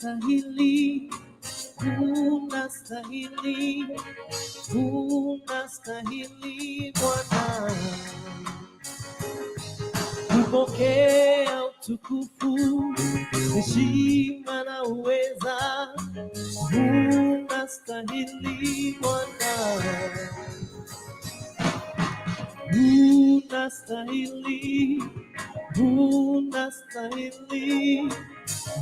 Unastahili, unastahili, unastahili Bwana kupokea utukufu, heshima na uweza. Unastahili Bwana, unastahili, unastahili,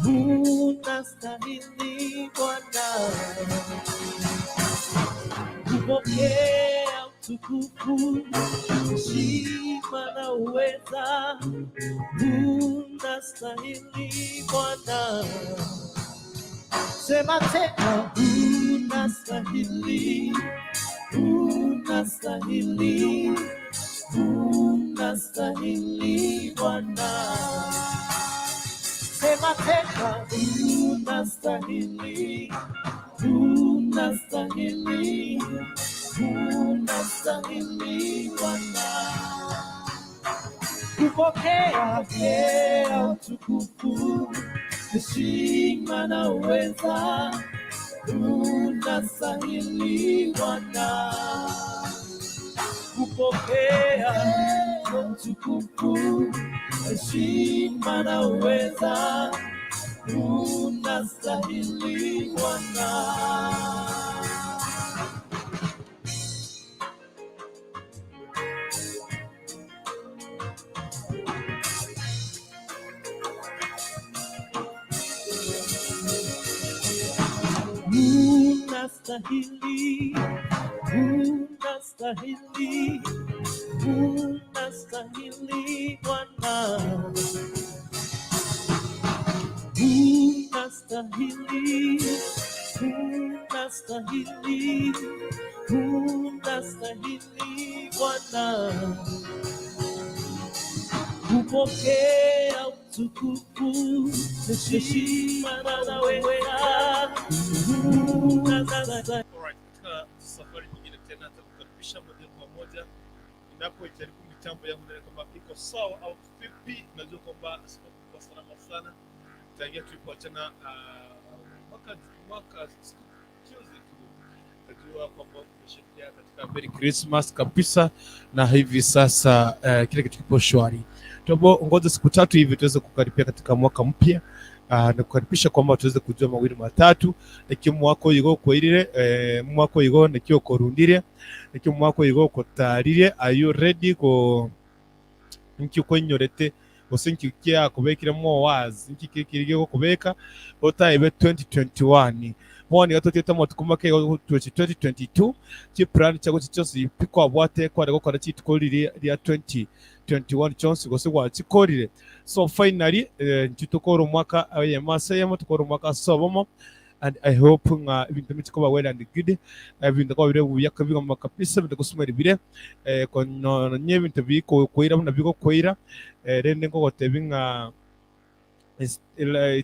unastahili Bwana kupokea utukufu, heshima na uweza. Unastahili Bwana, sema tena, unastahili, unastahili, unastahili Bwana. Sema tena, unastahili, unastahili, unastahili Bwana kupokea pokea utukufu, heshima na uweza, unastahili Bwana kupokea utukufu, heshima na uweza, unastahili Bwana. Unastahili, unastahili, unastahili Bwana. Unastahili, unastahili, unastahili Bwana kupokea utukufu, heshima na uweza. Unastahili. Alright, katika safari nyingine tena takukaribisha moja kwa moja ninapoijaribu mitambo yangu naona kama iko sawa au vipi. Najua kwamba sipokuwa salama sana tangia tulipoachana mwaka mwaka siku juzi tu, najua kwamba tumesherehekea katika Merry Christmas kabisa, na hivi sasa kila kitu kipo shwari. Tunapo siku tatu hivi tuweze kukaribia katika mwaka mpya na kukaribisha kwamba tuweze kujua mawili matatu naki omwaka oyo igo okwairire omwaka oyo igo naki okorundire naki omwaka oyo igo okotarire are you ready go nki okoinyorete gose nki kiakobekire more words nki keri gegokobeka otaibe 2021 bono iga totiete amatuko make igo tochi 2022 chiplan chiago chionsi pi kwabwate kware gokora chituko riria ria 2021 chionsi gose gwachikorire so finally intwe tokore omwaka oyemo ase eyemo tokore omwaka ase obomo and I hope ng'a ebinto mbiche koba well and good ebinto koba bire buya kebigoma kabisa ebinto gosumeri bire nonye ebinto bikokoira buna bigokoira rende ngogotebi ng'a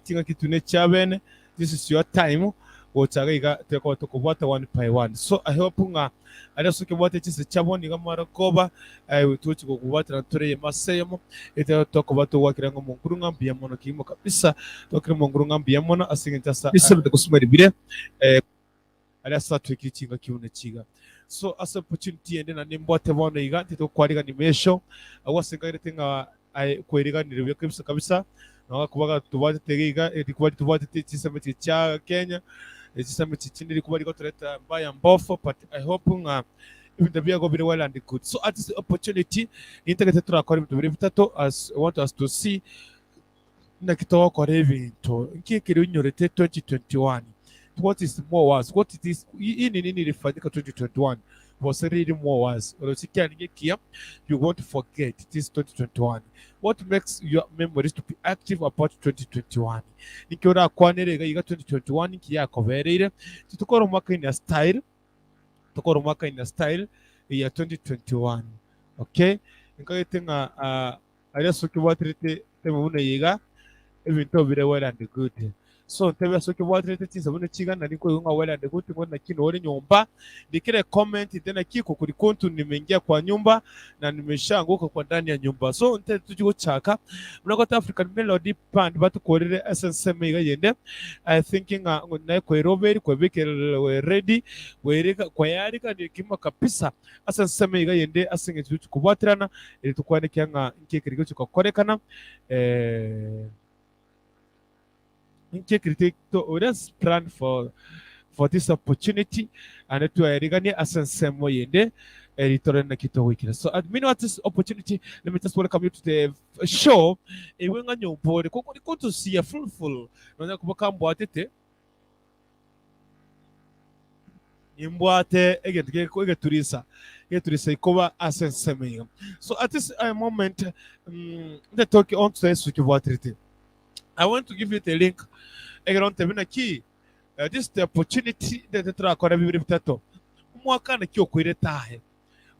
ching'aki tune chiabene this is your time gocha iga iga tokoba tokobwata one by one so I hope ng'a aria ase okebwate chinse chiabo nigo mware koba togochi gokobwatera tore eyemo ase eyemo ekero tokoba togwakera ng'a omonkuru ng'a mbuya mono kegima kabisa twakire omonkuru ng'a mbuya mono ase eng'encho ase ebinto gosumeri bire aria ase atwekire chingaki buna chiga. So ase opportunity ende naende nimbwate bono iga ntete gokwarigania mesho agwo ase nkagerete ng'a aye kweriganire buya kabisa kabisa nabo gakuba gatobwatete iga iga rikuba ritobwatete chinsemo echi chia Kenya chinsemo echi chinde rikuba rigotoreta mbaya mbofu but I hope ng'a ebinto biago bire well and good. So at this opportunity nintagete torakore ebinto bire bitato as I want us to see Naki togokora ebinto? Nki ekeri onyorete 2021? What is more worse? What it is hii ni nini ilifanyika 2021? Gose riri more worse? Oroche kiarenge ekiya you won't forget this 2021. What makes your memories to be active about 2021? Ninki orakwanere iga iga 2021 nki yakobereire? Titokora omwaka in a style tokore omwaka in a style ya 2021. Okay? Nkagete ng'a ah, Aria ase okebwaterete tebe buna eye iga, ebinto bire well and good. So ntebe ase okebwaterete chinsabuni chigana ninkoigwa ng'a well and good ng'o naki nore nyomba ndikere comment ite naki kokuri kontu nimeingia kwa nyumba na nimeshaanguka kwa ndani ya nyumba so nte tochi gochaka buna gote African Melody Band batokorire ase ensemo iga yende I think ng'a naye koeroberi kwebekere ready kwerika kweyarikanie kima kabisa ase ensemo iga yende ase eng'encho tochi kobwaterana eri tokwanekia ng'a nki ekeri gochi gokorekana eh. Inki ekeri to let's plan for this opportunity and tweriganie ase ensemo yende eri tore naki togoikera. So at meanwhile this opportunity let me just welcome you to the show ewe ng'a nyomba ore koko rikotusia full full nonya kuba kambwatete nimbwate egento geko egeturisa egeturisa ikoba ase ensemo iga. So at this moment the talk on to Yesu kibwatirete. I want to give you the link ekero ntebi naki this is the opportunity ndete torakore bibere bitato omwaka naki okoirete aye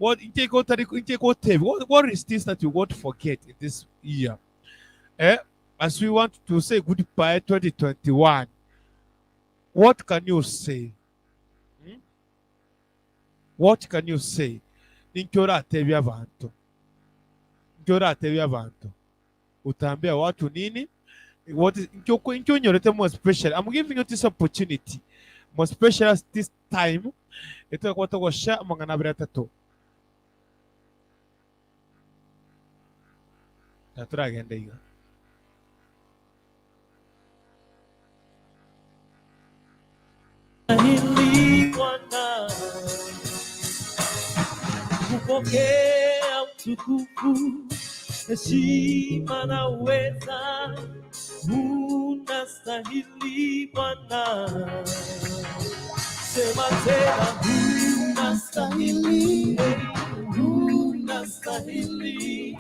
what inche otari inche gotebi what is this that you won't forget in this year eh as we want to say goodbye 2021 what can you say hmm? What can you say ninki oratebie abanto ninki oratebie abanto Utaambia watu nini? What is inki oko- inki onyorete more especially I'm giving you this opportunity more especially at this time etogokuba togoshare amang'ana abere atato na toragende iga. Hili Bwana kupokea utukufu, heshima na uweza, unastahili Bwana. Sema tena, unastahili, unastahili,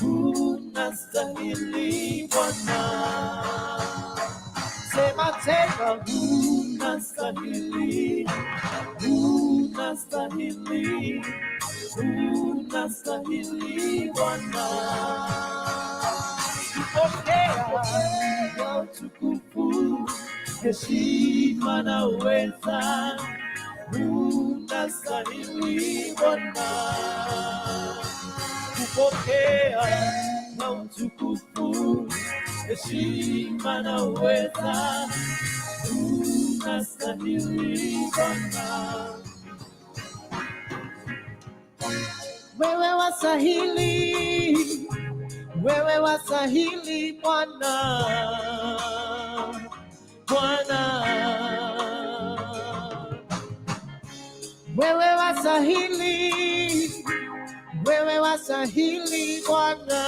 unastahili Bwana. Sema tena, unastahili, unastahili, unastahili Bwana. Kupokea utukufu, heshima na uweza, unastahili Bwana. Kupokea na utukufu, heshima na uweza, unastahili Bwana. Wewe wastahili, wewe wastahili Bwana, Bwana. Wewe wastahili, wewe wastahili Bwana,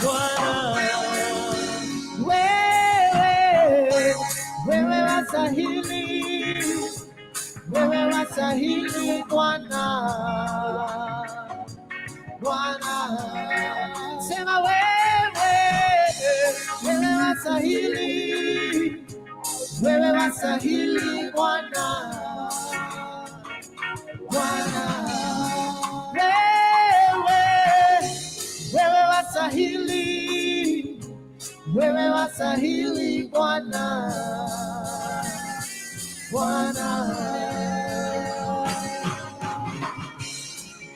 Bwana. Wewe, wewe wastahili, wewe wastahili Bwana, Bwana. Sema wewe, wewe wastahili, wewe wastahili Bwana, Bwana. Wewe, wewe wastahili, wewe wastahili Bwana, Bwana.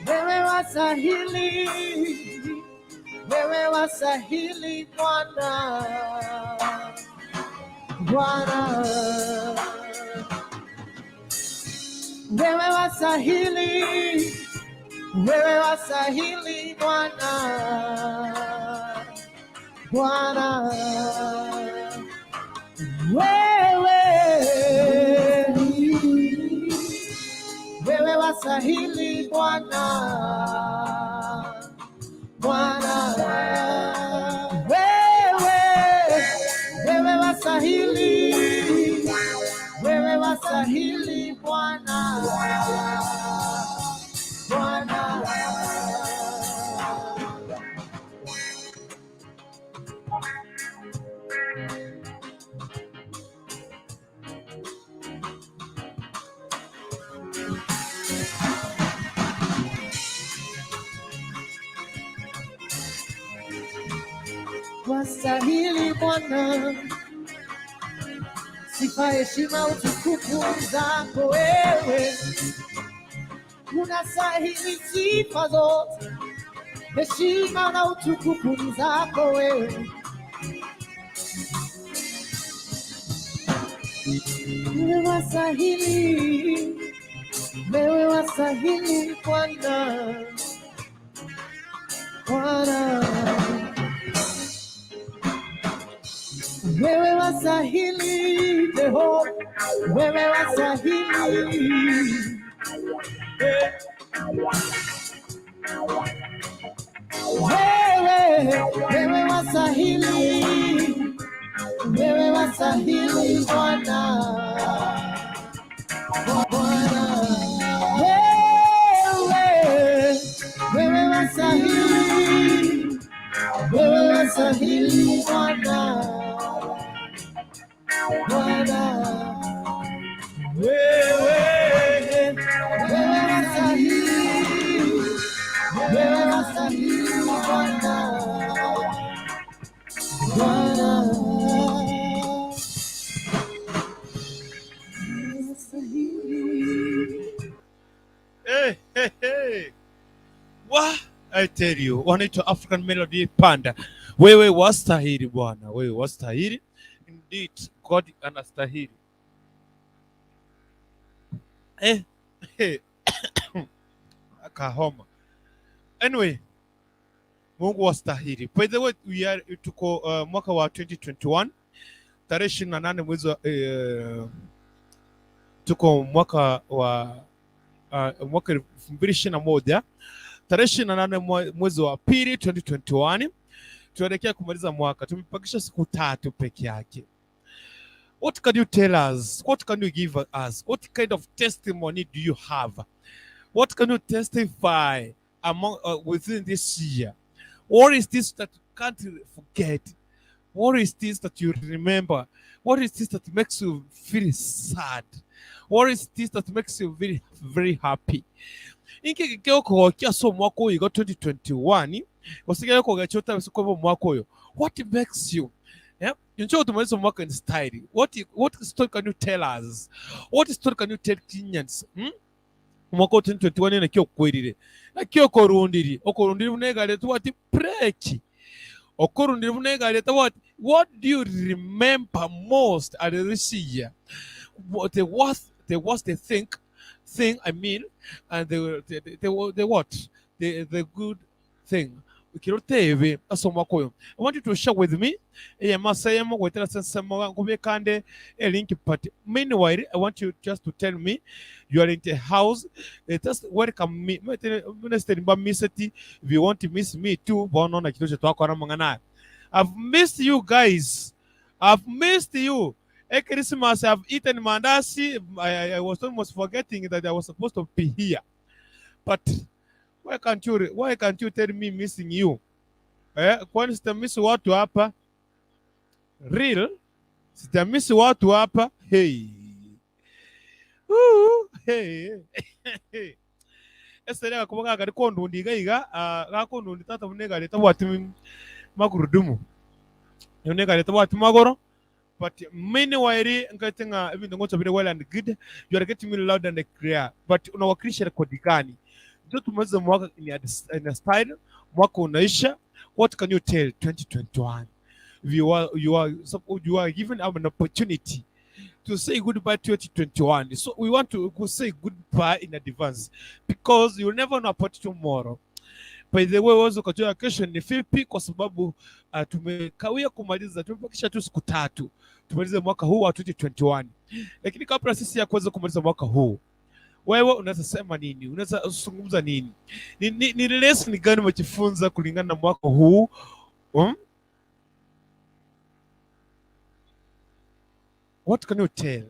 Wewe wastahili, wewe wastahili Bwana, Bwana. Wewe wastahili, wewe wastahili Bwana, Bwana. Wewe, wewe wastahili Bwana, Bwana. Wewe, wewe wastahili, wewe wastahili Bwana, Bwana. Wastahili Bwana, sifa, heshima, utukufu zako wewe, unastahili sifa zote, heshima na utukufu ni zako wewe. Wewe wastahili, wewe wastahili Bwana, Bwana. Wewe wastahili Jehova, wewe wastahili. Wewe, wewe wastahili, wewe wastahili Bwana, Bwana. Wewe, wewe wastahili, wewe wastahili Bwana, Bwana. Wewe, wewe wastahili, wewe wastahili Bwana, Bwana. Wastahili. Hey, hey, hey. Wa, I tell you, wanaitwa African Melody Panda. Wewe wastahili Bwana, wewe wastahili. Indeed, God anastahili. Eh, eh. Akahoma. Anyway, Mungu wastahili. By the way, we are tuko mwaka wa 2021 tarehe 28 mwezi wa tuko mwaka wa mwaka 2021 tarehe 28 mwezi wa pili 2021, tuelekea kumaliza mwaka. Tumebakisha siku tatu peke yake. What can you tell us? What can you give us? What kind of testimony do you have? What can you testify among within this year? What is this that you can't forget? What is this that you remember? What is this that makes you feel sad? What is this that makes you very, very happy? Inki geokogokia ase omwaka oyo iga 2021 gose gekogokia otabase koba omwaka oyo. What makes you, yeah? Inche otumaliza omwaka in style. What story can you tell us? What story can you tell Kenyans? Hmm? Omwaka o 2021 naki okwerire, naki okorundiri, okorundiri buna egari etobwati breki, okorundiri buna egari etabwati. What do you remember most at this year? What the worst, the worst the thing I mean, and the what? The good thing. Kirotebe ase omwaka oyo. I want you to share with me. Eyemasa eyemo goetera ase ensemo nkobekande a link, but meanwhile I want you just to tell me you are in the house. Just welcome me. Minister mba miseti, if you want to miss me too, bono na kitoche twakora mang'ana. I've missed you guys. I've missed you. At Christmas, I've eaten mandasi. I was almost forgetting that I was supposed to be here. But why can't you tell me missing you? Kwani sitamiss watu hapa? Real? Sitamiss watu hapa? Hey. Ooh, hey. Hey. Esere gakuba gakari kondundi iga iga, gakondundi tata bune gari tabwati magurudumu. Bune gari tabwati magoro. But meanwhile, ngaite nga ibintu ngocho bire well and good. You are getting me loud and clear. But unawakilisha rekodi gani? Ndio tumalize mwaka in a style. Mwaka unaisha. What can you tell 2021? If you are given an opportunity to say goodbye 2021. So we want to say goodbye in advance because you'll never know about tomorrow. By the way, uweze ukajua kesho ni vipi, kwa sababu tumekawia kumaliza, tumebakisha tu siku tatu tumalize mwaka huu wa 2021. Lakini kabla sisi ya kuweza kumaliza mwaka huu, wewe unaweza sema nini? Unaweza zungumza nini? Ni lesson gani umejifunza kulingana na mwaka huu? What can you tell?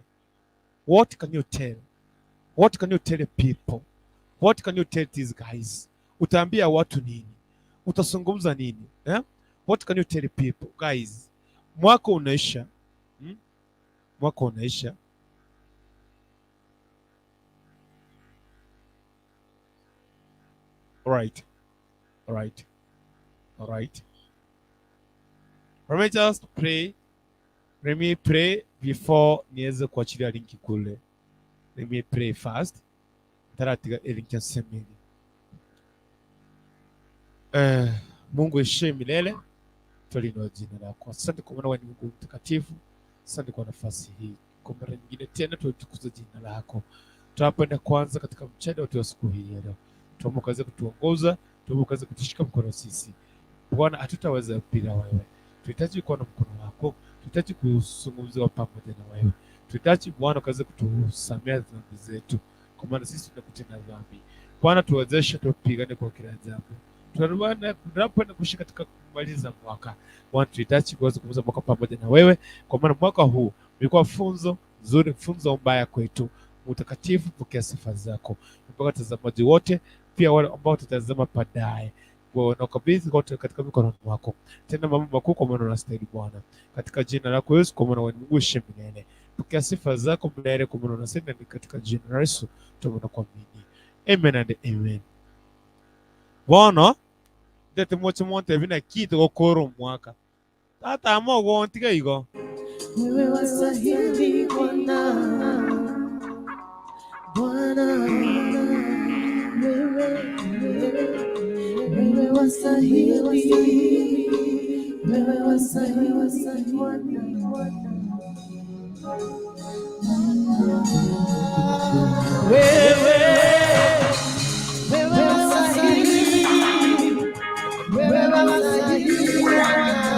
What can you tell? What can you tell people? What can you tell these guys? Utaambia watu nini? Utazungumza nini? What can you tell people? Guys, mwaka unaisha. Mwaka unaisha. All right. All right. All right. Let me just pray. Let me pray before niweze kuachilia linki kule. Let me pray first. Ntaratiga elinki ase emeri. Eh, Mungu ishie milele, twalinua jina lako. Asante kwa maana wewe ni Mungu mtakatifu. Asante kwa nafasi hii, kwa mara nyingine tena tulitukuza jina lako. Tunapoenda kwanza katika mchana wetu wa siku hii ya leo, tuombe ukaweze kutuongoza, tuombe ukaweze kutushika mkono sisi. Bwana, hatutaweza bila wewe. Tunahitaji kuwa na mkono wako, tunahitaji kuzungumziwa pamoja na wewe, tunahitaji Bwana ukaweze kutusamea dhambi zetu, kwa maana sisi tunakutenda dhambi. Bwana, tuwezeshe tupigane kwa kila jambo tunapoenda kuishi katika kumaliza mwaka. Bwana, tunahitaji kuweza kumaliza mwaka pamoja na wewe, kwa maana mwaka huu umekuwa funzo nzuri, funzo mbaya kwetu. Mtakatifu, pokea sifa zako mpaka watazamaji wote, pia wale ambao watatazama baadaye wanakabidhi wote katika mikono mwako, tena mambo makuu, kwa maana unastahili Bwana, katika jina lako Yesu, kwa maana wewe ni Mungu uishiye milele. Pokea sifa zako milele, kwa maana unastahili, ni katika jina la Yesu tuombe na kuamini, amen and amen. Bono ntete moche montebi naki togokora omwaka. Tata amo ogontiga igo. Wewe wastahili Bwana, Bwana, wewe, wewe wastahili, wewe wastahili Bwana, wewe, wewe wastahili, wewe wastahili Bwana.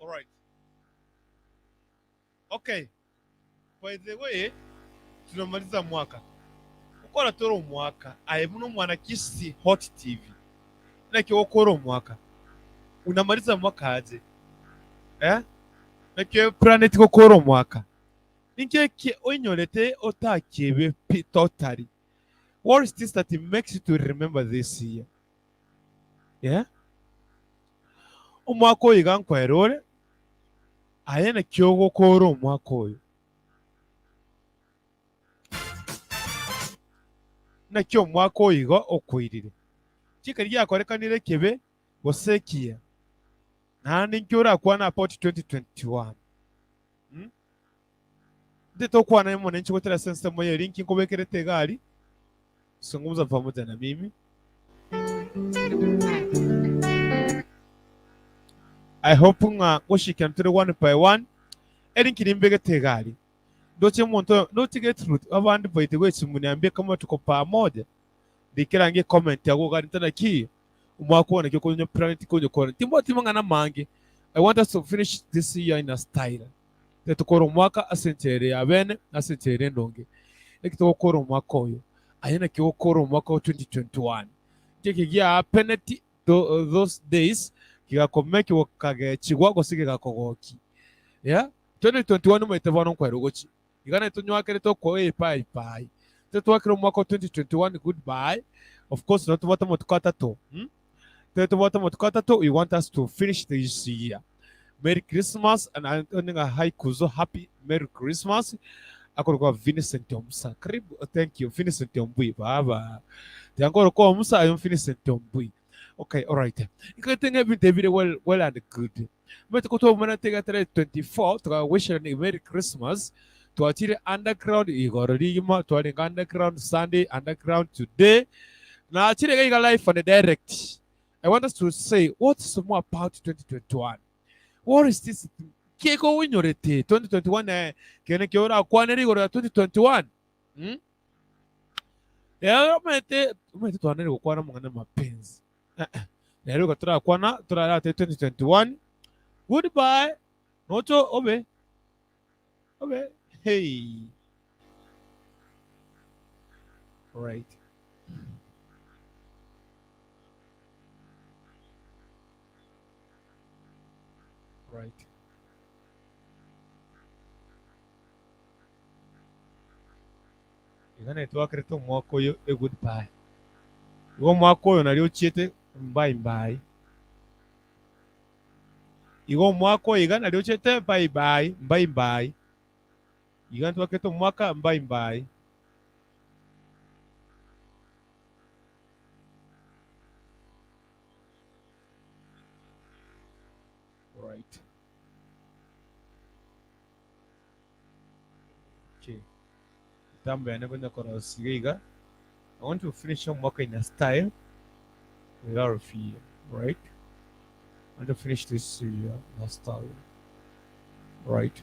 All right. Okay. By the way, tunamaliza mwaka. Ukora toro omwaka aye muno mwana Kisii Hot TV. Naki okora omwaka. Unamaliza mwaka aje? Eh? Naki planet gokora omwaka. Ninki eke oinyorete otakebe pi totally. What is this that makes you to remember this year? Yeah? Omwaka oyo iga nkoera ore, aye naki ogokora omwaka oyo? Naki omwaka oyo iga okoirire? Chikari giakorekanire ekebe gose ekiya? Naende inki orakwane about 2021? Hmm? Ntete okwana mono inche gotera ase ensemo ye rinki nkobekerete egari, zungumza pamoja na mimi. I hope ng'a ngoshikana tore one by one, erinki nimbegete egari. Ndoche omonto oyo, ndoche Gertrude, abande baite goechimu niambie kama tuko pamoja. Ndikera ange comment agwo gari ntana ki, omwaka one ki okonyo planet konyo kore. Timbwati mang'ana amange. I want us to finish this year in a style. Tetokora omwaka ase enchera ere ya bene, ase enchera ere endonge. Eki togokora omwaka oyo, aye naki ogokora omwaka o 2021. Inki eke giahapeneti those days kigakomeki gokagechigwa gose kegakogoki. Yeah? 2021 omanyete bono nkwera ogochia. Iga naye tonywakere tokoa epai pai. Totwakere omwaka o 2021 goodbye. Of course nabo tobwate amatuko atato. Hmm? Tebe tobwate amatuko atato we want us to finish this year. Merry Christmas and onye ng'a hi kuzo happy Merry Christmas. Akorokwa Vincent Omusa. Karibu thank you Vincent Ombui baba. Tiankoroka Omusa ayo Vincent Ombui. Okay, all right. Ikagete ng'a ebinto ebire well, well and good. Omanyete ko twaumerete iga tarehe 24 tokagwisherania Merry Christmas, twachire underground igoro rigima, twarenge underground Sunday, underground today. Nachire iga iga live and direct. I want us to say what's more about 2021? What is this? Keko oinyorete 2021 eh, kene kio orakwanere igoro ya 2021? Hmm? Rero omanyete omanyete twanarire gokwana amang'ana mapenzi. Eh, eh. Rero iga torakwana torarate 2021 goodbye nocho obe obe hey right Right. Iga netwakerete omwaka oyo a good bye. Igo omwaka oyo nario ochiete mbai mbai. Igo omwaka oyo iga nario ochiete bye bye mbai mbai. Iga ntwakerete omwaka mbai mbai. Right. Okay. Mitambo yane konya korosia iga iga. I want to finish omwaka in a style without fear, right? I want to finish this year in a style. Right.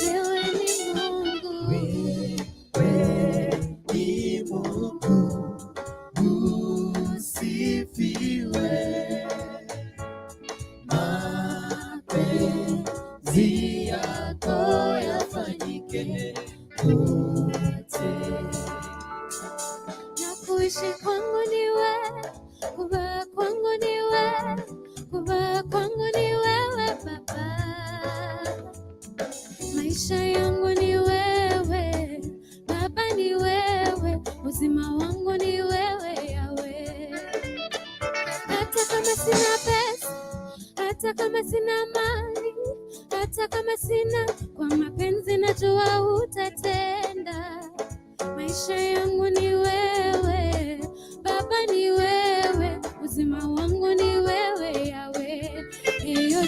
Wewe ni Mungu. Na kuishi kwangu ni wewe, kuvaa kwangu ni wewe, kuvaa kwangu ni wewe Baba. Maisha yangu ni wewe, Baba ni wewe, uzima wangu ni wewe Yawe. Hata kama sina pesa, hata kama sina mali, hata kama sina kwa mapenzi najua utatenda. Maisha yangu ni wewe, Baba ni wewe, uzima wangu ni wewe Yawe. Hiyo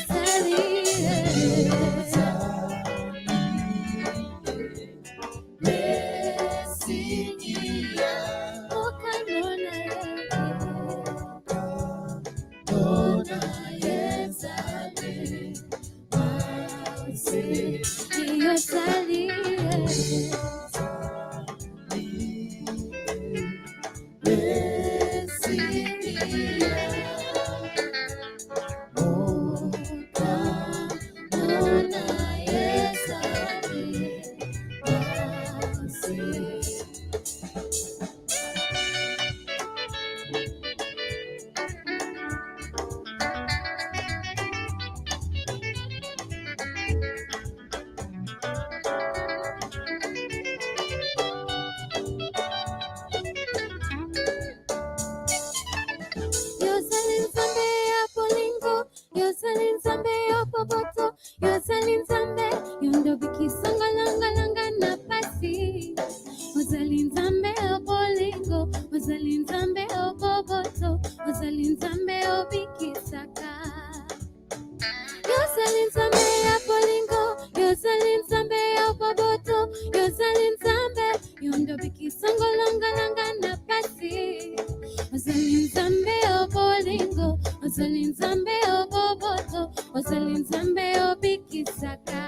Yozali nzambe ya bolingo, yozali nzambe ya boboto, yozali nzambe yondobikisanga langalanga na pasi. Ozali nzambe ya bolingo, ozali nzambe ya boboto, ozali nzambe obikisaka. Yozali nzambe ya bolingo, yozali nzambe ya boboto, yozali nzambe yondobikisanga langalanga na pasi. Ozali nzambe ya bolingo, ozali nzambe ya boboto, ozali nzambe obikisaka.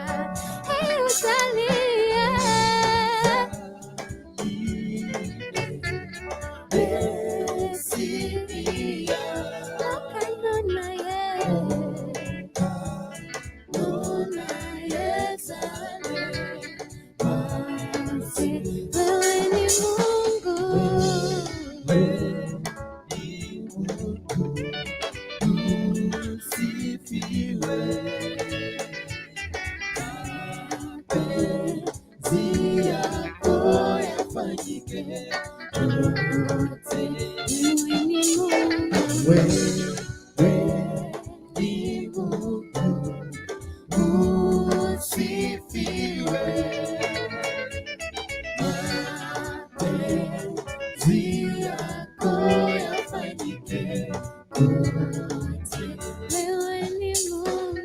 Hey, ozali yeah. Okanona ye. Wewe ni Mungu. Wewe ni Mungu. yako yafanyike kote. Wewe ni Mungu,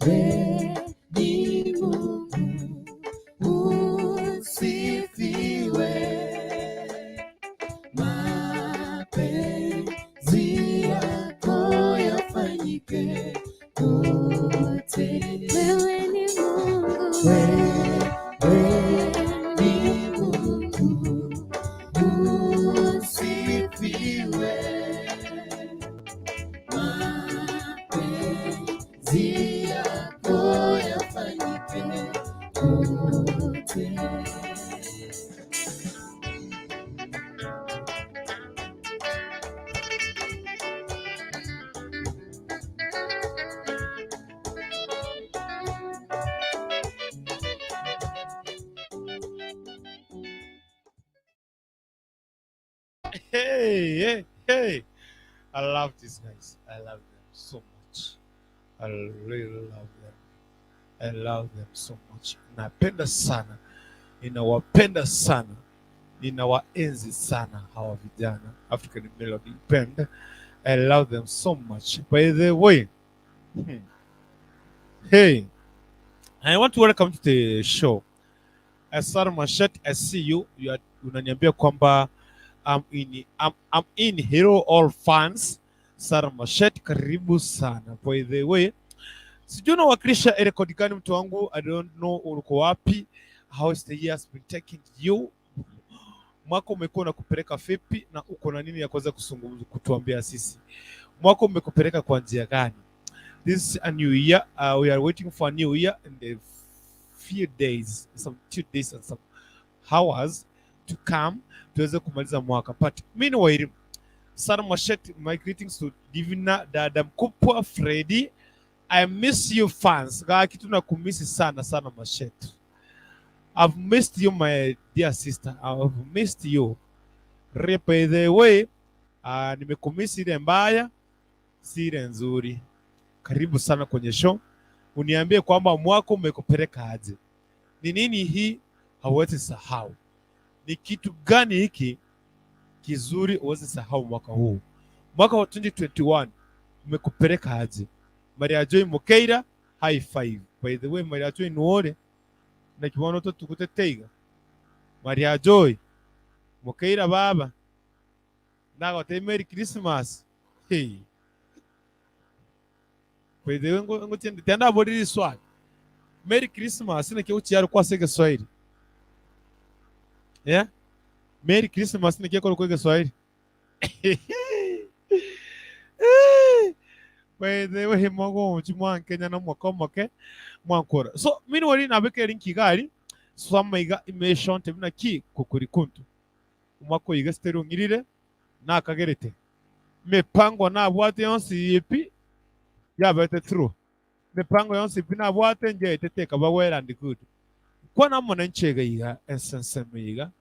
Wewe ni Mungu usifiwe. Mapenzi yako yafanyike kote. wewe ni Mungu, Wewe ni Mungu usifiwe. Mapenzi yako yafanyike kote. Hey, hey, hey. I love these guys. I love them so much. I really love them. I love them so much. Napenda sana. Ninawapenda sana. Ninawaenzi sana hawa vijana. African Melody Band. I love them so much. By the way, hey, I want to welcome to the show. Asar Mashet, I see you. You are unaniambia kwamba I'm in, I'm in Hero All Fans. Sara Mashet, karibu sana. By the way, sijui unawakilisha rekodi gani mtu wangu, I don't know uko wapi. How is the year has been taking you? Mwaka umekuwa unakupeleka vipi na uko na nini ya kuweza kuzungumza kutuambia sisi? Mwaka umekupeleka kwa njia gani? This is a new year. We are waiting for a new year in the few days, some 2 days and some hours to come tuweze kumaliza mwaka. But meanwhile, Sarah Mashet, my greetings to Divina dada mkubwa Freddy. I miss you fans. Gaa kitu na kumisi sana sana Mashet. I've missed you my dear sister. I've missed you. Re, by the way, nimekumisi ile mbaya, si ile nzuri. Karibu sana kwenye show. Uniambie kwamba mwaka umekupeleka aje. Ni nini hii hauwezi sahau? Ni kitu gani hiki kizuri huwezi sahau mwaka huu? Mwaka wa 2021 umekupeleka aje? Maria Joy Mukeira, high five. By the way, Maria Joy nuore na kibono to tukuteteiga. Maria Joy Mukeira baba nagote Merry Christmas. Hey. By the way, ngo ngo tenda boriri swali. Merry Christmas ni kiu chiaro kwa sege Kiswahili. Yeah? Merry Christmas ni kiu kwa Kiswahili. By the way, mogo chimwa Kenya na mwaka moke mwankora. So mini wali nabeke linki gari swamaiga imeshon tebina ki kukuri kuntu. Umwaka oyiga siterungirire nakagerete. Mipango nabwate yonsi ipi yabete through. Mipango yonsi ipi nabwate nje eteteka ba well and good. Kwa namona nchega iga ensenseme iga.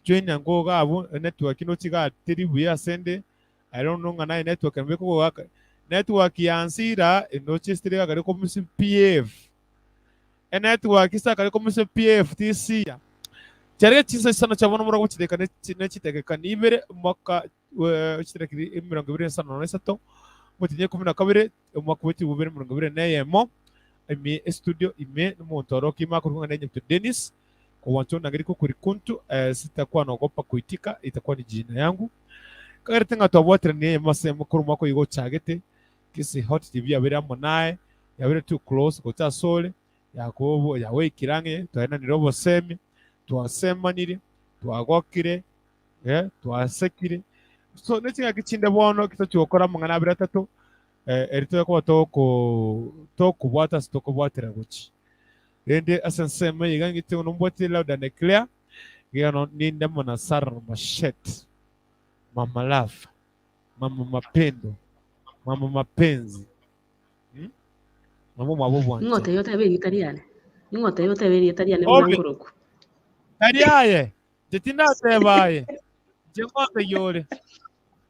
Join yango gabo network ino chiga tiri buya sende. I don't know ngana network mbe ko gaka. Network ya nsira ino chistiri gakari ko musi PF. E network isa kari ko musi PF TC ya. Cyari cyiza sana cyabona murago kideka nekitegeka nibere mwaka kitariki 23 mutinye 12 umwaka w'ibihumbi bibiri mirongo ibiri n'eyemo ime studio ime n'umuntu orokima kurunga nenye mtu Dennis kwa wantu nagiri kuri kuntu sitakuwa naogopa kuitika itakuwa ni jina yangu kagere tenga twabwatira ni mase mukuru mwako yigo chagete kisi hot tv yabere amo naye yabere too close gocha sole yakobo yawe kirange twaena nirobo semi twasemanire twagokire twasekire so nechinga kichinde bono kitochiokora mang'ana abere atato eri tokoba toko tokobwata ase tokobwatera gochi rende ase ensemo iga ngite nombwatire loud and clear gano ninde mona Sarah Mashet mama love mama mapendo mama mapenzi Mama mwabo bwanje Ing'ote yote italiane. Ing'ote yote italiane Obe. mwanguruku. Tari aye nje tindatebaye nje ng'ote yore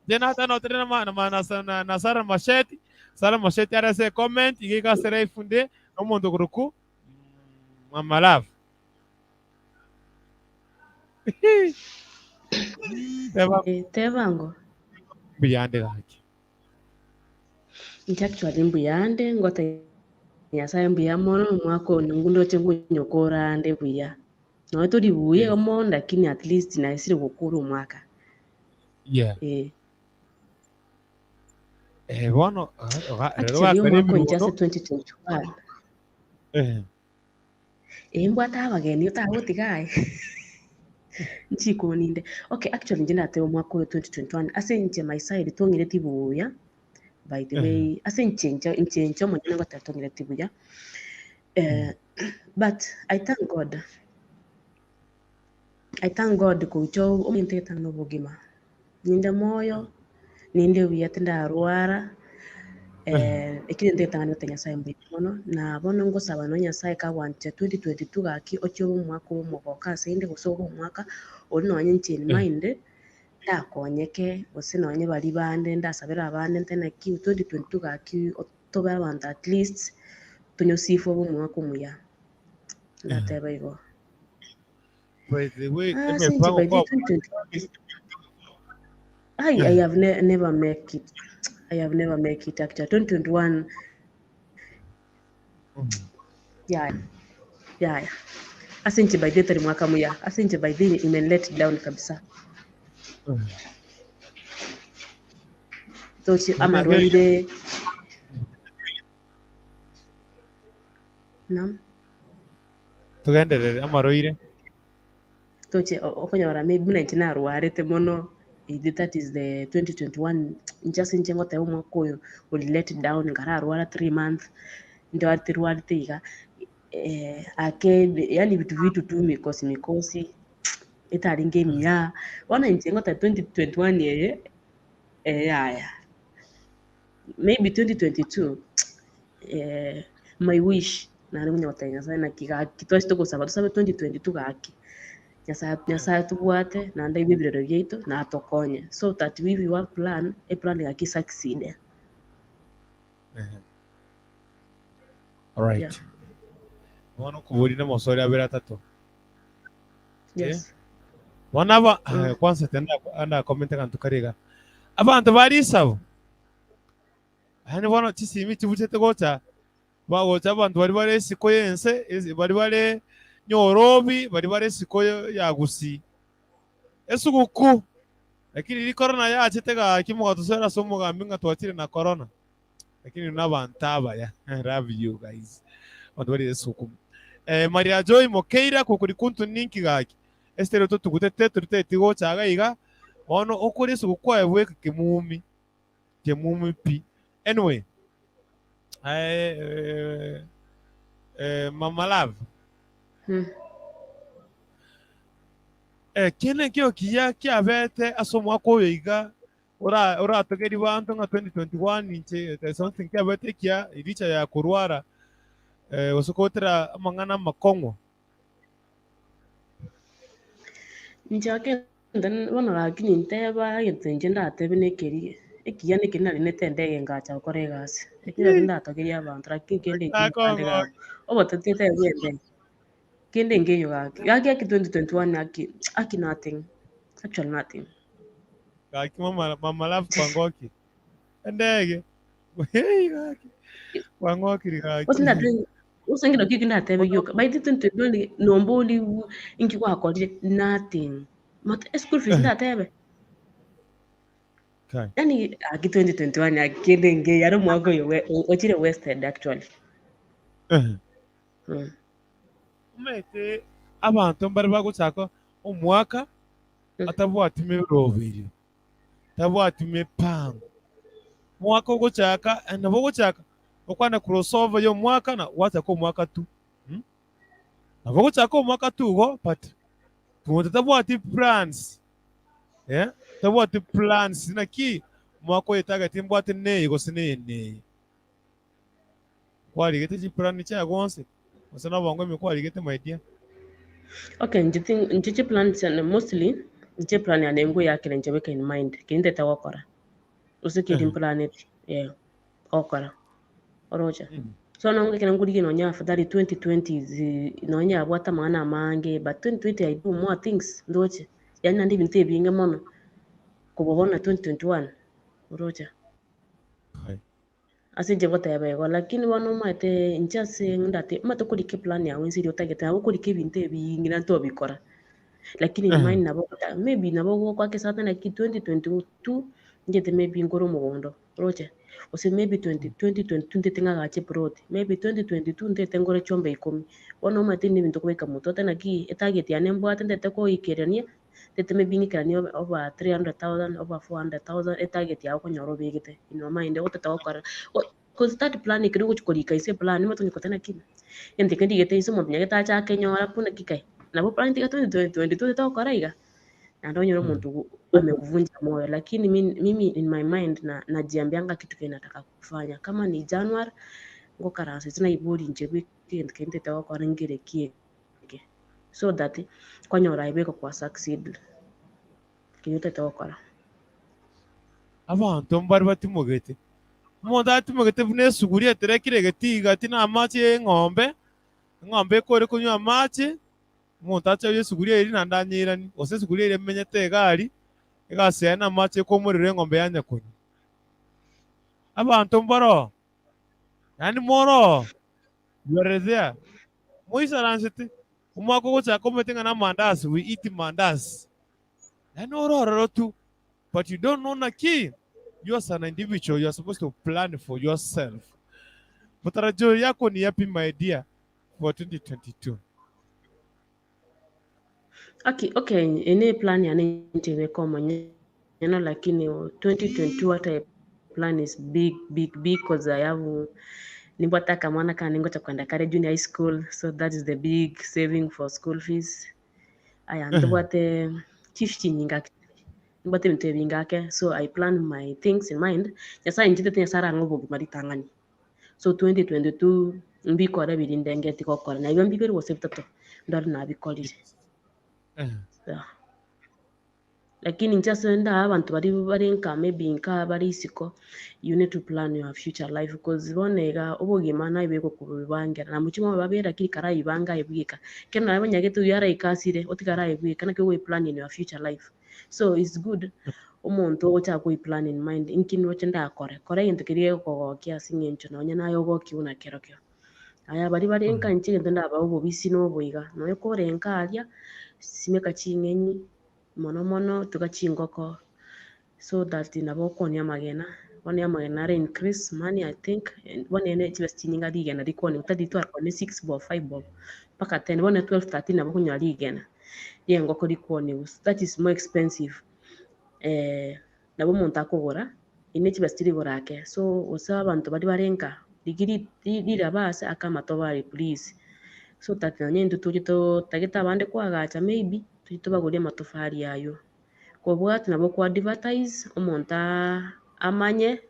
nje natanotere na ma- na ma- na na na Sarah Masheti Sarah Masheti arase comment igika sere ifunde nomonto kuruku mama love. Teba Eh, tebango. mbuyande gaki. Inche actually mbuyande ngote Nyasaye mbuya mono omwaka oyo ngundoche ngunyokora ande buya. Noe tori buya igo mono lakini at least naisire gokora omwaka. Yeah. Eh. Eh, bono rero Actually gakare omwaka oyo inche ebirundo ase 2021 eh, eh mbwate abageni otagotiga aye. Nchikoni inde. Okay, actually inche nateba omwaka oyo 2021 ase inche my side twang'ireti buya by the eh, way ase inche inche inche inche omonyene ngoteba twang'ireti buya. Eh, but I thank God. I thank God gocha omonto etana na obogima. Ninde moyo, ninde buya tindarwara, eh, eh, ekero ntetang'ani gotebi Nyasaye mbuya mono, na bono ngosaba nonya Nyasaye kagwancha 2022 gaki oche obe omwaka obe omogoka ase inde gose obe omwaka oria nonye inche in eh, mind, ndakonyeke gose nonye baria bande ndasabere abande nte naki 2022 gaki tobe abanto at least tonyosifwe obe omwaka omuya, eh. ndateba igo. By the way, Ah, since emipango by the kwa 2021, I eh, have never make it. I have never make it actually. 2021, yeah, yeah, yeah. Asinche by the tari mwaka muya. Asinche by the ime let down kabisa. Tochi amarwaire nam tugenderere amarwaire tochi okonyora maybe buna inche narwarete mono. That is the 2021 inche ase inche ngoteba omwaka oyo ori let down nkararwara 3 months ndwarete rwarete iga eh, ake yani vitu vitu tu mikosi mikosi etaringe emiya bono inche ngoteba 2021 eye eh, yaya maybe 2022 eh, my wish nare konya gotebia Nyasaye naki gaki twachete gosaba tosabe 2022 gaki Nyasaye Nyasaye tobwate naende aigwe ebirero biaito natokonye so that we if we plan eplan gaki succeed. Eh, Yeah. alright bono okobori na omosori abere atato. Eh, Yes. bono aba Mm. kwanza tenda anda comment akantu kariga abanto bari isabo yani bono chisimi chibuchete gocha bagocha abanto bari bare esiko yense bari bare nyorobi bari bare esiko ya gusii esuguku lakini ri corona yachete gaki mogatosera ase omogambi ng'a twachire na corona lakini nabanto abaya I love you guys abanto bari esuguku eh, Maria Joy Mokeira kokori kuntu ninki gaki estere totugutete toriteti gocha iga iga bono okore esuguku aye bweka kemumi kemumi pi anyway eh, eh, eh, Mama Love Eh, kende nkio kiya kiabete ase omwaka oyo iga ora oratogerie banto ng'a 2021 inche there's something kiabete ekiya richa ya korwara eh, gose gotera amang'ana amakong'u. Inche akende bono lakini nteba egento inche ndatebe nekeri ekiya nekeri nari nete endege ngacha gokora egasi. Ekio nari ndatogeria abanto lakini kende nkeiyo kande Akong'o gaki. Obotete tebe endege. Kende nkeiyo gaki. Gaki aki 2021 aki aki nothing. Actually nothing. Gaki mama, mama love kwangoki endege hey, gaki kwangokiri gaki Gose ndatebe gose nkero ki ndatebe gioka. By the 2021 nombori inki gwakorire nothing. Mate eschool fees ndatebe. Kai. Yani aki 2021 aki kende nkeiyo aro omwaka oyo ochire wasted actually. Eh. Mm. Omanyete abanto mbare bagochaka omwaka atabwati meroberio tabwati mipango mwaka ogochaka eh, nabo ogochaka okwana crossover ya omwaka na gwachaka omwaka tu hmm? Nabo ogochaka omwaka tu igo but omonto tabwati plans eh? Tabwati plans naki omwaka oyo target mbwate neye gose neye neye kwarigete chiplan chiaye bonsi gose na obongo ime kwarigete my dear. Okay, inche inche chiplan chiane mostly inche eplan yane ngoyakera inche beka in mind keri ntete gokora gose keri mplaneti eh gokora oroche. So nonye ekero nkorigia nonye afadhali 2020 zi nonye yabwate amang'ana amange but 2020 I do more things ndoche. Yaani naende ebinto ebinge mono kobua bono 2021 oroche. Ase inche ngoteba igo, lakini bono omanyete inche ase ndate omanyete okorika eplan yago inse eria otagete nabo okorika ebinto ebiingi naende tobikora. Lakini in mind nabo ogoteba maybe nabo ogoaka esata naki 2022 nchete maybe nkore omogondo oroche, gose maybe 2022 ntete ng'agache eplot, maybe 2022 ntete nkore chiombe ikomi. Bono omanyete ebi nebinto okobeka motwe otebe naki etarget yane mbwate ntete koikerania. Ntete maybe ng'ikeranie over 300,000 over 400,000 etarget yago okonyora obegete in your mind ogotete gokora cause that plan ekero ogochi korika inse eplan omanyete onye goteba naki egento eke ndigete inse omonto nyagete ache akenyora buna ki kai nabo plan tiga 2022 togokora iga naende onyore omonto amekuvunja moyo lakini mimi in my mind najiambianga kitu kenye nataka kufanya kama ni January ngokaransa inse naibori inche bweka egento keria ntete gokora nkere ki eke so that kwanyora aye bweka kwa succeed keria otagete gokora. Abanto mbare batimogete. Omonto atimogete buna esuguri eterekire egetii gati na amache ya eng'ombe, eng'ombe ekore konywa amache, omonto ache oye esuguri eria naende anyeiranie, gose esuguri eria emenyete iga aria, egasi yaye namache ekomorera eng'ombe yanya konywa. Abanto mbaroo, yaani moroo, you are there. Moisaransete, omwaka ogochaka omanyete ng'a namandasi, we eat mandasi. Yaani ore ororo tu, but you don't know naki, you as an individual, you are supposed to plan for yourself. Matarajio yako ni yapi my dear for 2022? Okay, okay, ene plan yane inche beka omonyene lakini 2022 what I plan is big big big cause I have nimbwate akamwana kane ngocha kwenda kare junior high school so that is the big saving for school fees. Aya ntobwate chief chinyinga actually nimbwate ebinto ebinge ake so I plan my things in mind Nyasaye inchete Nyasaye arang'e obogima ritang'ani. So 2022 mbikore biria ndengeti gokora, nabibe mbibere gose bitato, ndore nabikorire. Yeah. Lakini inche ase ndaa abanto baria bare nka maybe nka bare isiko, you need to plan your future life cause bono iga obogima naye bogokobibangera na mochie mwabe babere lakini karaibanga aye bweka. Ekero naye onyagete oyio araike asire, otigare aye bweka naki ogoiplan in your future life. So it's good omonto ogochaka koiplan in mind, inki ndoche ndakore, kora egento keria gegokogokia ase eng'encho nonye naye ogokiwa na kerokio. Aya baria bare nka inche egento ndabae obobisi na oboiga, nonye kore nka aria, simeka ching'eni mono mono tuga chingoko so that nabo okoonia amagena, bono amagena are increase money I think, bono ere chibesa chinyinge rigena rikoonia otari twarakoonia six bob, five bob, mpaka ten, bono 12, 13 nabo okonyora rigena riengoko rikooniwa, that is more expensive. Nabo omonto akogora, ime chibesa chire igoro ake, so gose abanto baria bare nka, rigia riraba ase ake amatobari please, so that nonye intwe toche totagete abande koagacha maybe, toche tobagorie amatofari aywo. Kobwati nabo okwa advertise, omonto amanye,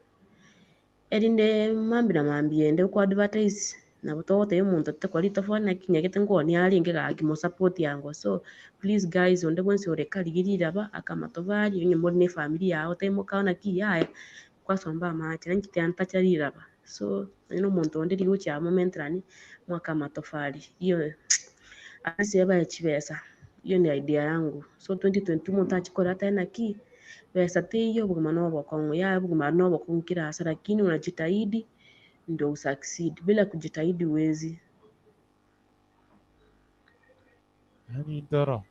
Erinde mambia na mambia ende oko advertise nabo togotebia omonto tekwa ritofauti naki nyagete nkoonia arenge gaki mosupport ango so please guys onde bwensi ore karigia riraba aka amatobari onye more na efamiri yago tari mokao naki yaya kwasomba amache naki tiantacha riraba so onye na omonto onde rigia gochia momenterani mwake amatofari iyo ase ebae chibesa iyo ni idea yangu so 2022 omonto achie korora atebe naki. Besa teiyo obogima na obokong'u, yaya obogima na obokong'u kera ase lakini unajitahidi ndio usucceed, bila kujitahidi huwezi. Yaani ndoro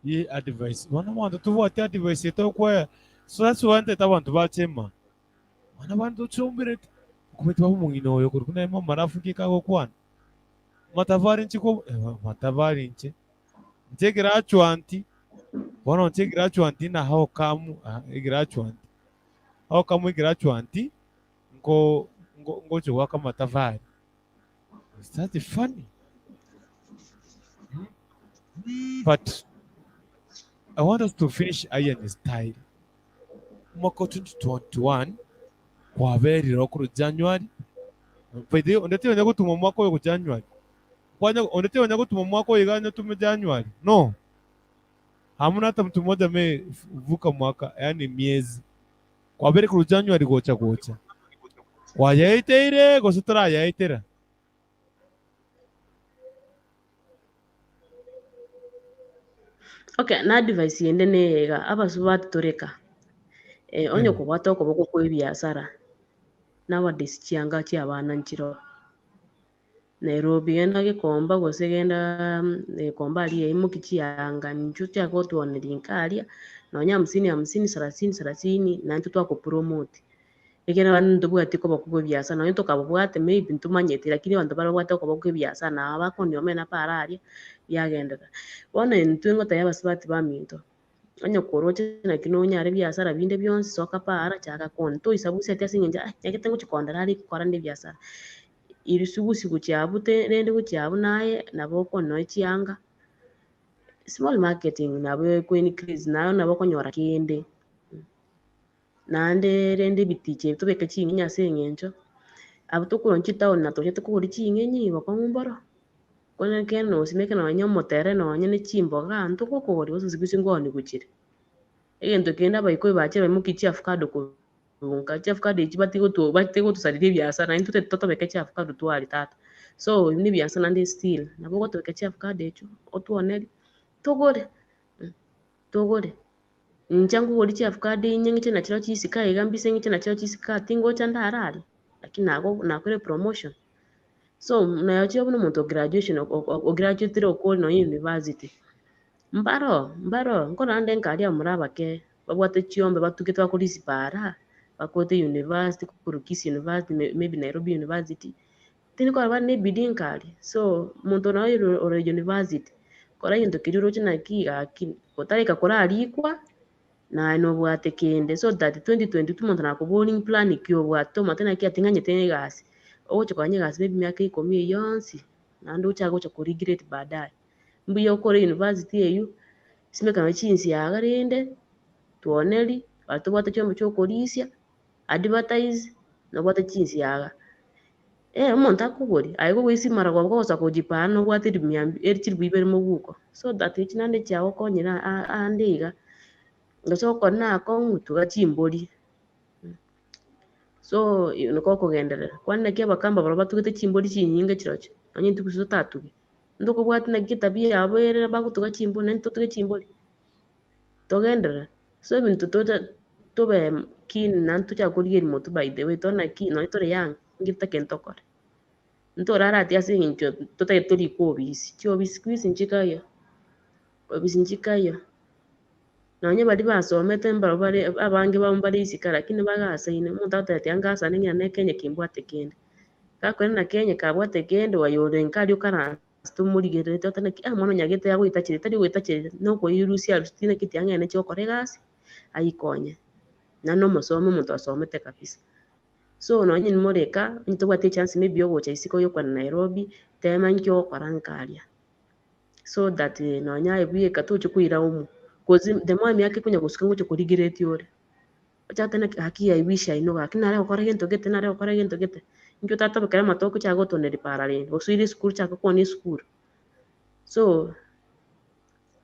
ye advice bono abanto tobwati advice etokoe so that's why ntete abanto bachema bono abanto tochomberete okobeti baba omong'ina oyo korwa buna mama alafu nki kagokwana matafari nchi ko matafari inche inche egraduate bono inche egraduate na how come egraduate how come egraduate nko nko ngocha goaka amatafari is that funny but I want us to finish iron style omwaka o 2021 kwaberire okorwa January by the way onde tionya gotuma omwaka oyo January kwanya onde tionya gotuma omwaka oyo iga anyatume January no hamuna hata mtu mmoja amevuka mwaka yani miezi kwabere korwa January gocha gocha kwayaeteire gose torayaetera Okay, na advice ende neye iga, abasubati toreka, onye kobwate okoboko kwa ebiasara, nowadays chianga chia abana nchiroo. Nairobi genda Gikomba gose genda Gikomba aria imoki chianga inchuo chiaye gotwoneria inka aria, nonya hamsini hamsini, sarasini sarasini, naintwe twakopromote. Ekero abande ntobwati koboko kwa ebiasara nonya tokabobwate maybe ntomanyeti lakini abanto baria babwate okoboko kwa ebiasara nabo bakonia omena para aria, biagenderera. Bono intwe ngotebia abasubati baminto, onye koroche naki nonyare ebiasara binde bionsi soka para chaka koonia, toisabusetie ase eng'encho ah nyagete ngochia kondora are gokora nde ebiasara. Irisugusi gochia abwo te rende gochia abwo naye nabo okonywa nonya chianga, small marketing nabo eko increase naye nabo okonyora kende. Naende rende ebiticha ebi tobeke ching'enyi ase eng'encho, abwo tokorwa chitown na tochete kogora ching'enyi bokong'u mboro, korende ekero nosimeke nonye omotere nonye ne chimboga ntogokogora gose gose nkogani gochire. Egento kende abaikoi bachire baimokie chiafukado korwa nka chiafukado echi batige gotu batige gotosareria ebiasara naintwe totagete totobeke chiafukado twaria tata. So ebi na ebiasara naende still, nabo ogotobeka chiafukado echio, otwonerie, togore, togore. Inche nkogori chiafukado inye ng'iche nachireo chisika iga mbise ng'iche nachireo chisika tingocha ndare aria, lakini nago nakore promotion. So nayochire buna omonto o graduation o graduatire okore nonye university, mbaroo mbaroo nkorora nde nkaria abamura abake babwate chiombe batugete bakorisia para, bakorete university korwa Kisii University maybe Nairobi University, tindi korora bare na ebidii nkaria. So omonto noyo ore ore university, kora egento keria oroche naki gaki otareka korarikwa, naye nobwate kende so that 2022 omonto nakoboria plan ki obwate omanyete naki ati ng'anyete egasi, ogocha koganya egasi maybe emiaka ikomi eyio yonsi, naende ochake gocha ko regret baadaye. Mbuya okore university eywo, simeka nonye chinsiaga rende, twonerie, baria tobwate chiombe chia okorisia, advertise, nobwate chinsiaga. Eh omonto akogoria, aye kogoisia maragoba kogosoka kojipaa nobwate elifu mia mbili chilifu ibere moguko, so that echi naende chiagokonyire ande iga, gose okore na akong'u tuga chimbori, so niko okogenderera. Kwani naki abakamba barabwo batugete chimbori chinyinge chirochio, nonye intwe gose totatuge, ntokobwati naki etabia yabo ere bagotuga chimbori naintwe totuge chimbori, togenderere. So ebinto tocha tobe keen naende tochake korigereria motwe by the way tore naki nonye tore young, inki totagete ntokore. Ntoraratie ase eng'encho totagete torikwe obisi, chiobisi siku hizi nchikaiyo, obisi nchikaiyo. Nonye baria basomete mbarabwo bare abange babo mbare isiko lakini bagasaine, omonto agoteba tiga ngasane ng'ina ne Kenya kimbwate kende. Gakoirana Kenya kabwate kende oyo ore nka aria okaranse omorigerereti otebe naki omwana onyagete agoitacheria tari goitacheria nokoirusia arusie naki tiga ng'ende nchie gokora egasi ayikonye. Naende omosome omonto osomete kabisa. So nonye nimore eka, onye tobwati echance maybe yogocha isiko yokwana Nairobi, tema inki ogokora nka aria. So that nonye aye bweka tochi koiraumu, cause the more emiaka ekonya gosuka ngocha korigereretie ore. Ochake naki gaki I wish I know gaki nare gokora gento gete nare gokora gento gete, inki otatobekera amatoke ochake gotoneria para rende, osoire esukuru chaka kwonia esukuru. So,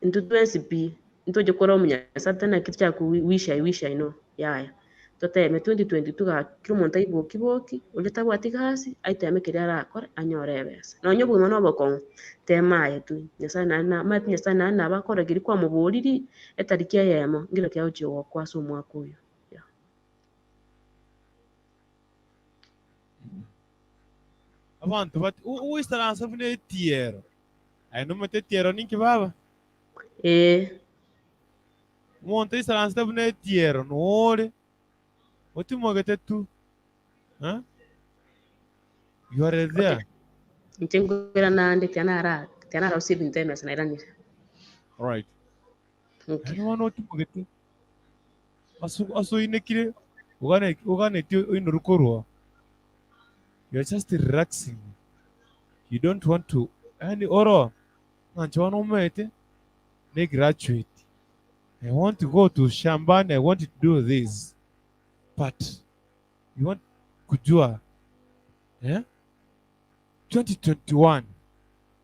intwe twensi pi, ntoche korwa omonyasae naki tochake ko wish I wish I know yaya. Toteme 2022 gaki kera omonto aiboki boki, oria tabwati gasi, aiteme keria arakore anyore ebesa. Nonya obogima na obokong'u, tema aye tu, Nyasaye naende na omanyete Nyasaye naende nabo akore keria kwamoboriri, etariki eyemo, nkero kiagochia gokoa ase omwaka oyo, yeah. Abanto bati, Ogoisaransa buna etiero. Aye nomanyete etiero ninki baba? Ee. Omonto oisaransete buna etiero nore otimogete tu. Eh? You are there. Okay. Inche nkoirana naende tiga nara tiga nararusia ebinto emesa nairanire. Alright. Okay. Yaani bono otimogete ase ase oinekire ogane oganetie oinorwe korwa you are just relaxing you don't want to yaani oro ng'a inche bono omanyete ne graduate I want to go to shambani I want to do this but you want kujua eh 2021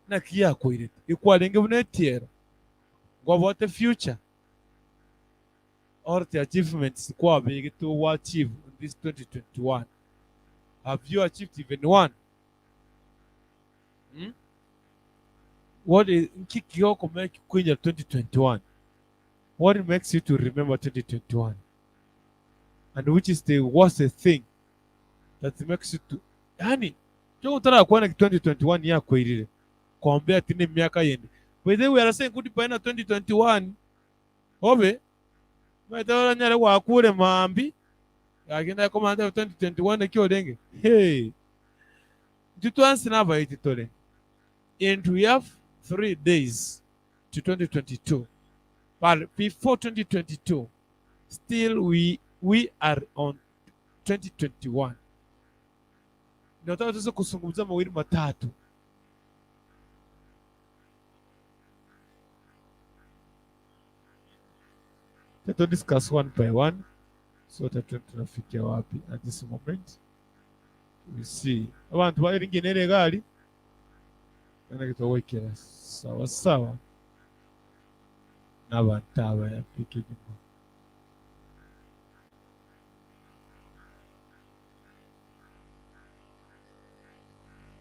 naki yakoirete ekwarenge buna etiero nkwabwate future or the achievements kwabegete ogo achieve in this 2021 have you achieved even one hmm? What is nki kigokomeki kwinyora 2021? What makes you to remember 2021? And which is the worst thing that makes you to yani chongo tarakwana ki 2021 yakoirire kombea ati ne emiaka yende. By the way, we are saying goodbye na 2021. Obe maete oranyare gwakure mambi gaki ndakomanya 2021 naki orenge. Hey. Intwe twensi nabaiti tore and we have 3 days to 2022 but before 2022 still we, we are on 2021. Nataka tuweze kuzungumza mawili matatu. Tuta discuss one by one so that tunafikia wapi at this moment we see abantu baringenere gari kana kitowekera sawa sawa n'abantu aba yapikigimo.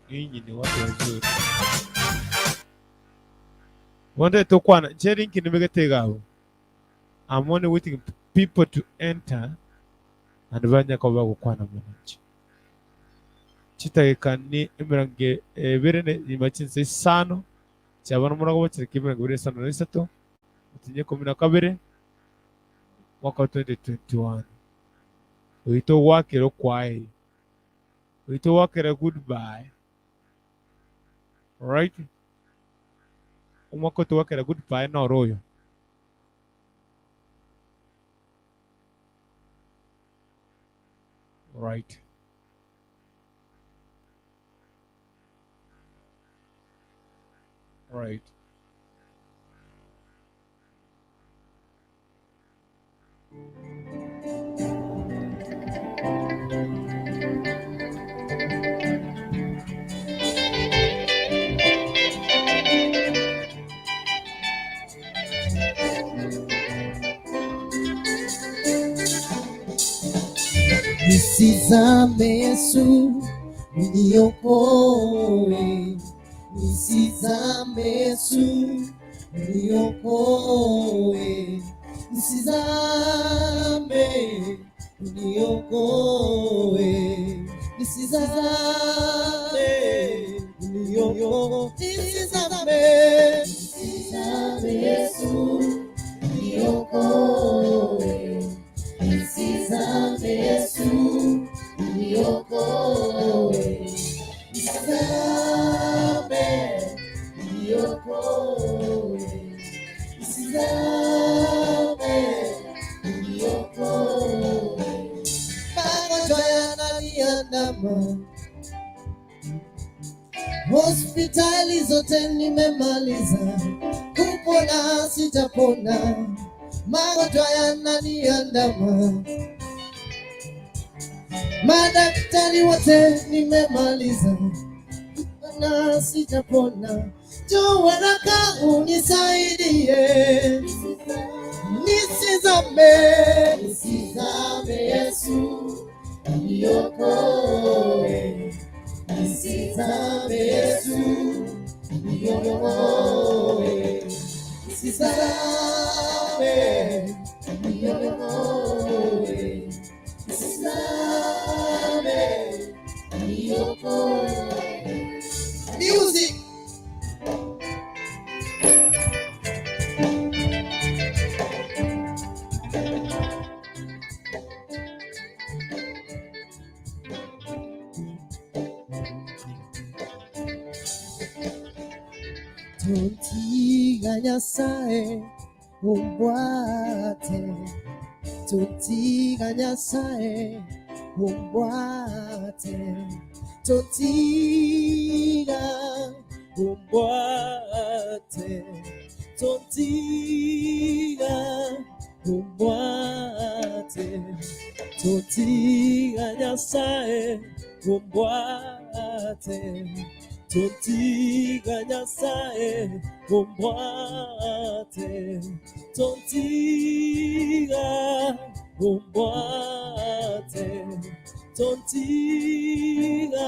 Ninyi ni watu wazuri. Wande tokwana njeri nkinimegete gabo. I'm only waiting people to enter and banya ko bagukwana munanchi. Chitageka ni emirongo ebere ne nyuma chinsa isano chiabana omorago bachireka emirongo ebere isano na isato otinye ikomi na kabere mwaka wa 2021 oito ogwakera okwaeri oito ogwakera goodbye alright omwaka otogwakera goodbye noro oyo right right Nisizame Yesu niokoe, nisizame Yesu niokoe, nisizame niokoe, nisizame niokoe, nisizame, nisizame Yesu niokoe, nisizame Yesu niokoe, nisizame niokoe, nisizame niokoe. Magonjwa yananiandama, hospitali zote nimemaliza, kupona sitapona, magonjwa yananiandama, madaktari wote nimemaliza, kupona sitapona, njoo haraka unisaidie, nisizame, nisizame Yesu niokoe, nisizame Yesu niokoe, nisizame niokoe, nisizame niokoe. Music. Tontiga Nyasaye umbwate, tontiga Nyasaye umbwate, tontiga umbwate, tontiga umbwate, tontiga Nyasaye umbwate, tontiga Nyasaye umbwate, tontiga umbwate, tontiga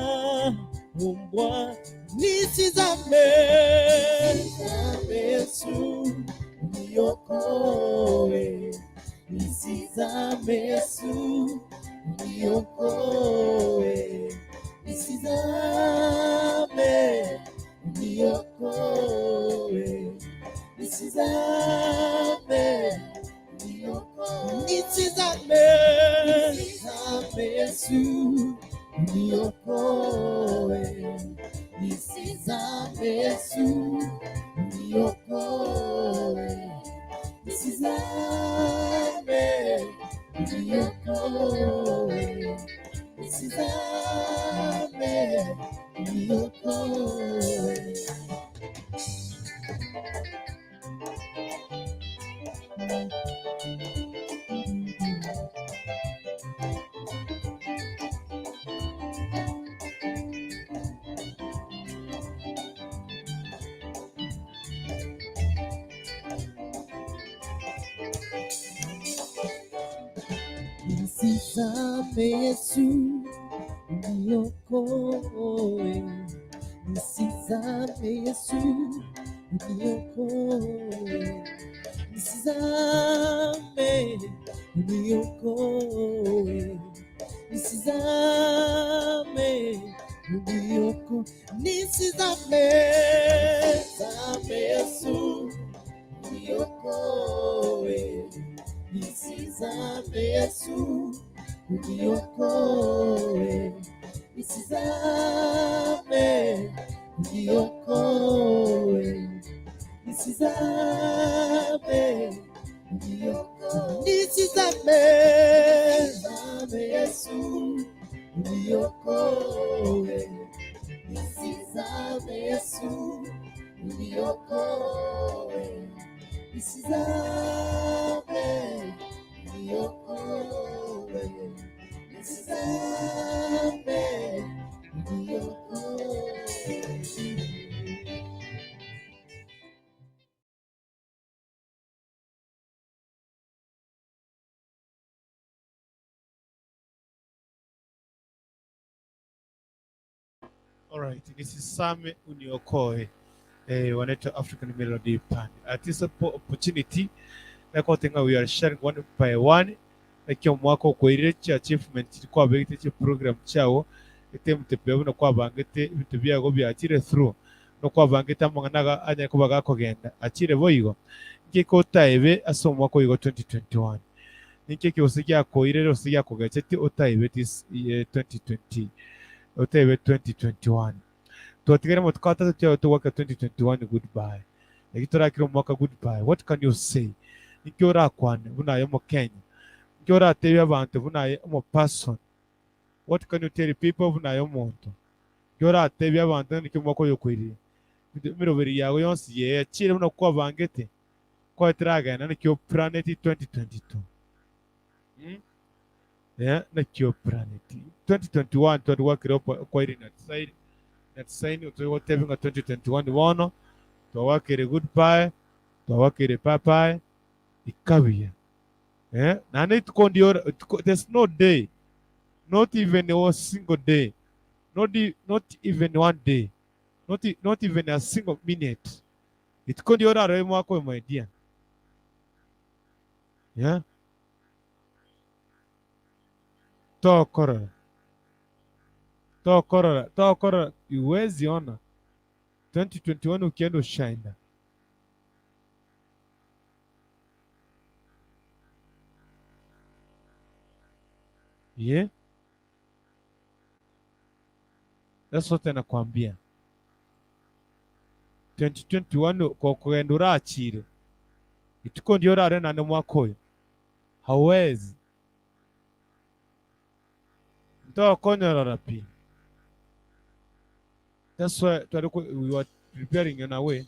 umbwa, nisizame, nisizame Yesu. Uniokoe, nisizame Yesu, uniokoe, nisizame, uniokoe, nisizame, uniokoe, nisizame, nisizame Yesu, uniokoe, nisizame Yesu, uniokoe, nisizame, uniokoe, nisizame, uniokoe. Nisizame Yesu, uniokoe. Nisizame Yesu, uniokoe. Nisizame, uniokoe. Nisizame, uniokoe. Nisizame, nisizame Yesu, uniokoe. Nisizame Yesu, uniokoe. Nisizame, uniokoe. Nisizame, uniokoe. Nisizame, nisizame Yesu, uniokoe. Nisizame Yesu, uniokoe. Nisizame, uniokoe. Nisizame, uniokoe. Alright, nisisame uniokoe. Eh, wanaitwa African Melody Band. At this opportunity nakotenga we are sharing one by one ekio omwaka okoirire chi achievement kwabegete chi program chiago etemutepea buna kwabangete ebinto biago biachire through nokwabangete amang'ana aga anyare koba gakogenda achire boigo inki otaebe ase omwaka oigo 2021 ninki gose giakoirere gose giakogecheti otaebe this year 2020 otaebe 2021 twatigere motuko atato tiago togwaka 2021 goodbye eki torakire omwaka goodbye what can you say ninki orakwane buna aye omokenya ninki oratebie abanto buna aye omoperson what can you tell people buna aye omonto ninki oratebie abanto niki omwaka oyo okoirire emeroberi yago yonsi yechire buna kwabangete kwaeteragenda naki oplaneti 2022 hmm? Yeah, naki oplaneti 2021 twari gwakire okwaire natisaini natisaini otari ng'a 2021 bono twawakire goodbye twawakire bye ikabuya eh nane ituko ndio there's no day not even a single day not, not even one day not, not even a single minute ituko ndio raro mwaka oyo my dear yeah tokorora tokorora tokorora iwezi ona 2021 ukienda ushaenda yeah that's what nakwambia 2021 kokugenda urachire ituko ndio raro nane mwaka oyo hauwezi ntokonyorora pi that's why we were preparing in a way.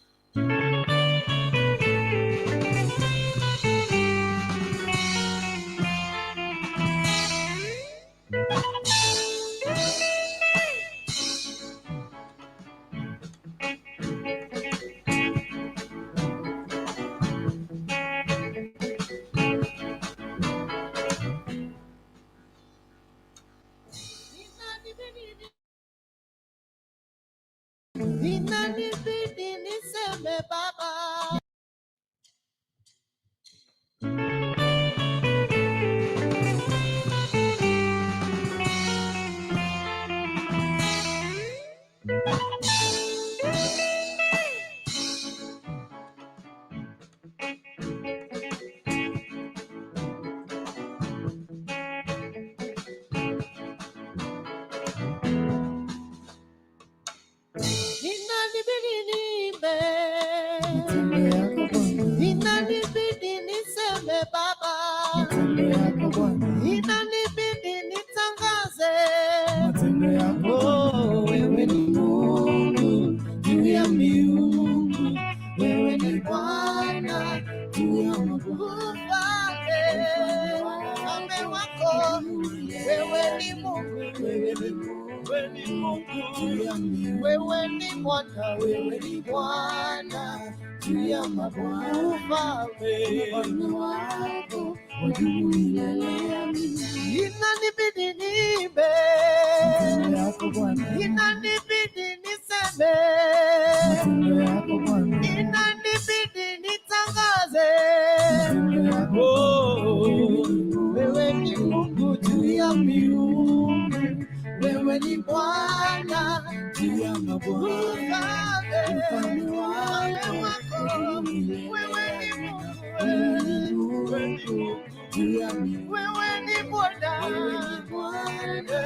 Inanibidi niseme Baba. Mungu, wewe ni Bwana, wewe ni Bwana juu ya mabwana, ufalme wako wadumu milele. Amina. Inanibidi niimbe, inanibidi niseme, inanibidi nitangaze. Oh, wewe ni Mungu juu ya miungu, wewe ni Bwana juu ya mabwana, ufalme wako, wewe ni Mungu, wewe ni Mungu juu ya miungu, wewe ni Bwana, wewe ni Bwana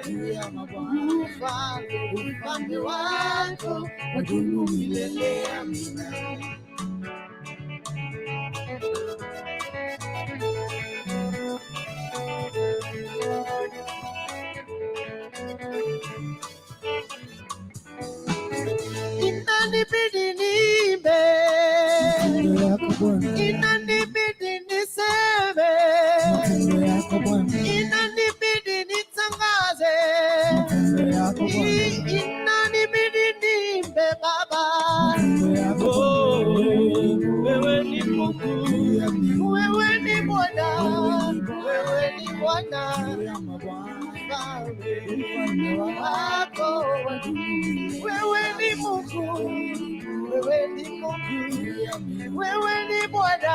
juu ya mabwana, ufalme, ufalme wako wadumu milele. Amina. Inanibidi niimbe, inanibidi niseme, inanibidi nitangaze, inanibidi niimbe Baba. Oh, wewe ni Mungu, Wewe ni Bwana, wewe ni Bwana, mfalme wako. Wewe ni Mungu, wewe ni Mungu, wewe ni Bwana,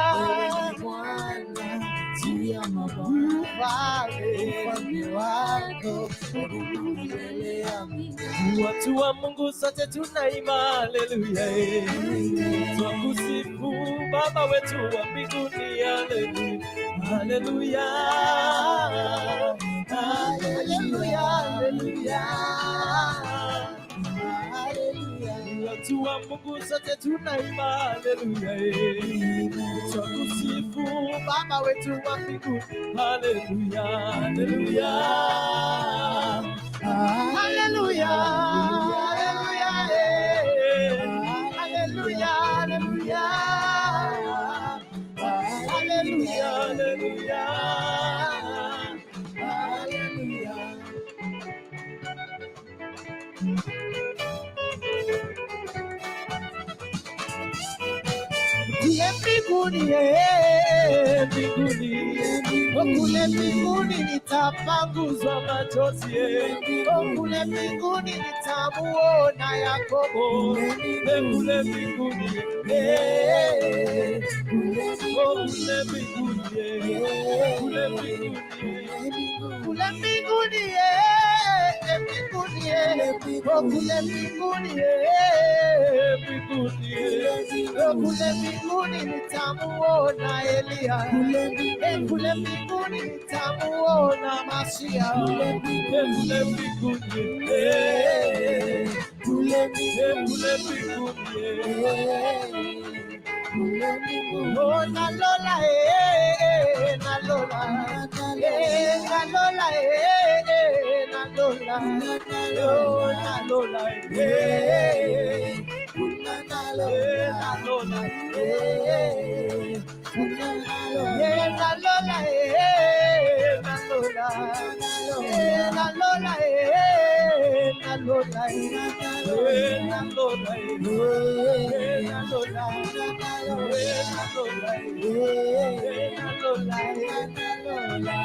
mfalme wako. Watu wa Mungu sote tunaimba haleluya, eh. Twakusifu Baba wetu wa mbinguni, haleluya, haleluya, Haleluya, haleluya, haleluya. Watu wa Mungu sote tunaimba haleluya, eh. Twakusifu Baba wetu wa mbinguni, haleluya, haleluya. Haleluya, haleluya, eh. Haleluya, haleluya. Haleluya, Haleluya. haleluya. Kule mbinguni, eh, Mbinguni oh, kule mbinguni nitapanguzwa zwa machozi eh. Oh, kule mbinguni nitamuona Yakobo. Kule mbinguni Eh, Oh, kule mbinguni eh. Kule mbinguni kule mbinguni, eh, mbinguni, eh. Oh, kule mbinguni, eh, mbinguni eh. Oh, kule mbinguni nitamuona Eliya. Eh, kule mbinguni nitamuona Masia. Kule mbinguni eh. Kule Kule mbinguni, mbinguni eh. Oh, nalola, eh, nalola. Eh, nalola, eh, nalola. Oh, nalola, eh. Eh, nalola Eh, eh, nalola, eh, nalola. Eh, nalola, eh, nalola, eh. Eh, nalola eh. Eh, nalola, Eh, nalola eh. eh, Eh, nalola eh. nalola.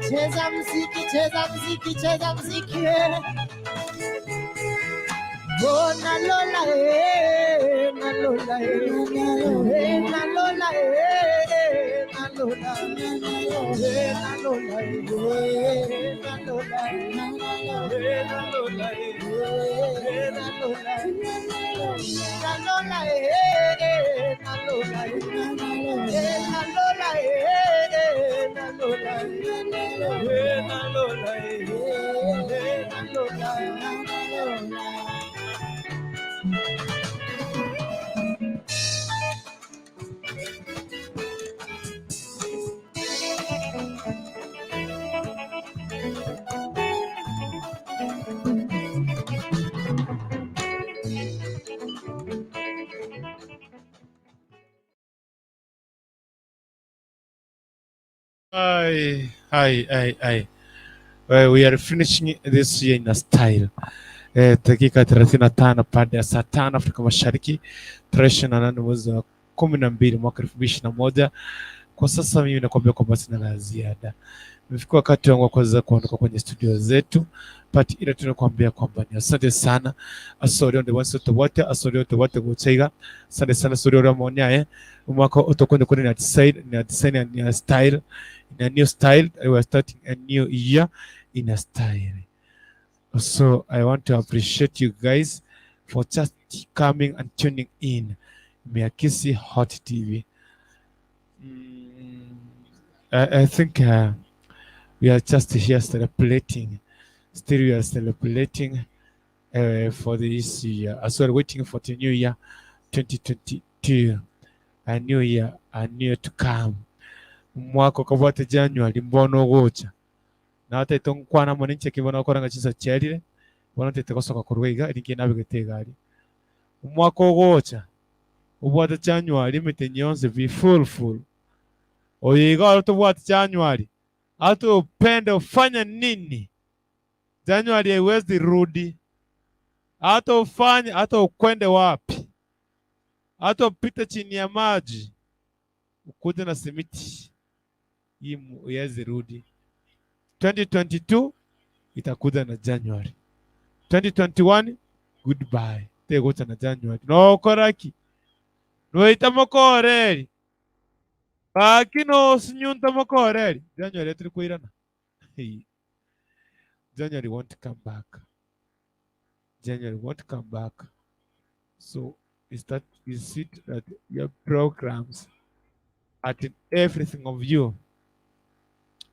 Cheza mziki, cheza mziki, cheza mziki eh. Oh, nalola, eh, nalola, eh. Eh, nalola, eh, nalola. Eh, nalola, eh, nalola, eh. Eh, nalola eh. Eh, nalola, eh. Nalola, eh, nalola, eh. Eh, nalola, eh, nalola, eh. Eh, nalola eh. Eh, nalola, eh. Ai, ai, ai, ai. We are finishing this year in a style. Dakika 35 baada ya saa 5 Afrika Mashariki, tarehe 28 mwezi wa 12 mwaka 2021. Kwa sasa mimi nakwambia kwamba sina la ziada. Imefika wakati wangu wa kuweza kuondoka kwenye studio zetu, but ila tunakwambia kwamba ni asante sana asore onde bonsi otobwate asore otobwate gochaiga asante sana asore oria omonyaye omwaka otokonde kore na design na design na style in a new style. We are starting a new year in a style. So I want to appreciate you guys for just coming and tuning in Miakisi Hot TV. I think we are just here celebrating. Still we are celebrating for this year as well, waiting for the new year 2022. A new year, a new to come. Mwaka okobwate January mbono ogocha. Natete nkwana mono inche ki bono okora ng'a chinsa chiarire, bono ntete gosoka korwa iga, erinki nabegete egari. Omwaka ogocha, obwate January emete yonsi be full full. Oyo iga oro tobwate January, hata upende ufanye nini, January haiwezi rudi. Hata ufanye, hata ukwende wapi, hata upite chini ya maji, ukuje na simiti, hii haiwezi rudi. 2022 itakuja na January. 2021 goodbye. Tegocha na January. Nokoraki. Noita mokoreri. Baki no sinyunta mokoreri. January turi kuirana. Hey. January won't come back. January won't come back. So is that is it that your programs at everything of you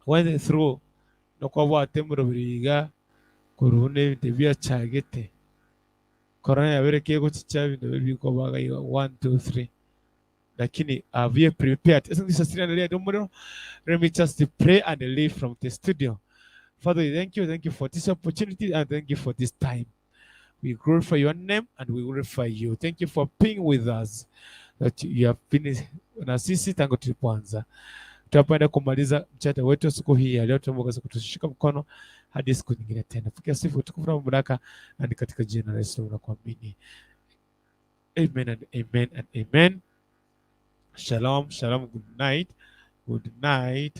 went through nokwabwate emorobiri iga korwa buna ebinto ebiachagete korona yabere kegochicha ebinto bikobaga iga 1 2 3 lakini have you prepared? Isn't this a omorero? Let me just pray and leave from the studio. Father, we thank you, thank you for this opportunity and thank you for this time. We glorify your name and we glorify you. Thank you for being with us, that you have been na sisi tangu tulipoanza. Tunapoenda kumaliza mchata wetu siku hii ya leo, tunaomba ukaweze kutushika mkono hadi siku nyingine tena. Pokea sifa, utukufu na mamlaka, na ni katika jina la Yesu tunakuamini. Amen and amen and amen. Shalom, shalom, good night. Good night.